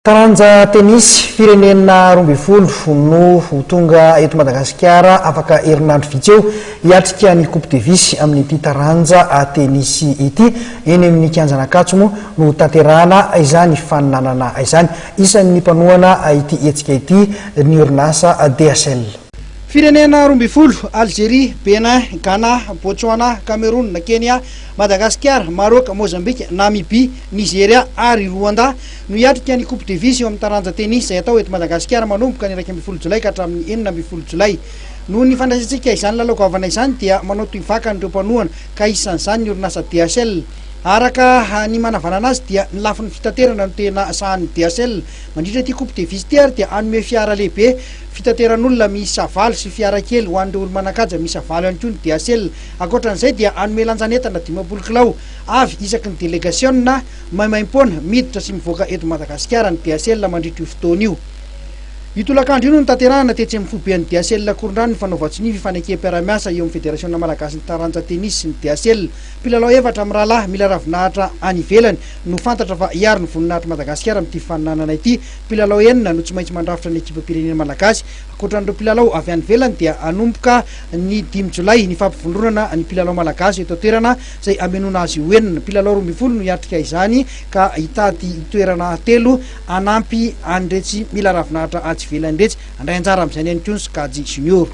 Taranja tenisy, firenena 12 no ho tonga eto Madagasikara afaka herinandro vitsy eo hiatrika ny Coupe Davis amin'ity taranja tenisy ity. Eny amin'ny kianjan'Ankatso moa no hotanterahana izany faninanana izany. Isan'ny mpanohana ity hetsika ity ny orinasa DHL. Firenena 12, Alzeria, Bénin, Ghana, Botswana, Cameroun, Kenya, Madagasikara, Maroc, Mozambique, Namibie, Nigeria ary Rwanda no hiatrika ny Coupe Davis eo amin'ny taranja tennis izay hatao eto Madagasikara manomboka ny 11 jolay ka hatramin'ny 16 jolay. Noho ny fandraisantsika izany lalao goavana izany dia manao toy vaka an'ireo mpanohana ka isan'izany ny orinasa DHL. Araka ny manavanana azy dia ny lafiny fitaterana no tena sahanin'ny DHL. Mandritra ity Coupe Davis ity ary dia hanome fiara lehibe fitateran'olona miisa valo sy fiara kely ho an'ireo olo-manan-kaja miisa valo ihany koa ny DHL. Ankoatra an'izay dia hanome lanjan'entana 50 kilao avy isaky ny delegasiona maimaimpoana miditra sy mivoaka eto Madagasikara ny DHL mandritra io fotoana io. Io tolakandro io no notanterahina tetsy amin'ny foiben'ny DHL Ankorondrano ny fanaovan-tsonia fifanekem-piarahamiasa eo amin'ny Federasiona malagasin'ny taranja tenisy sy ny DHL. Mpilalao efatra mirahalahy mila ravinahitra any ivelany no fantatra fa hiaro ny voninahitr'i Madagasikara amin'ity fifaninanana ity. Mpilalao enina no tsy maintsy mandrafitra ny ekipam-pirenena malagasy. Ankoatra an'ireo mpilalao avy any ivelany dia hanomboka ny dimy jolay ny fampivondronana ny mpilalao malagasy eto an-toerana izay hamenoana azy ho enina. Mpilalao 12 no hiatrika izany ka hitady toerana telo hanampy an'iretsy mila ravinahitra atsy ivelany iretsy. Handray anjara amin'izany ihany koa ny sokajy junior.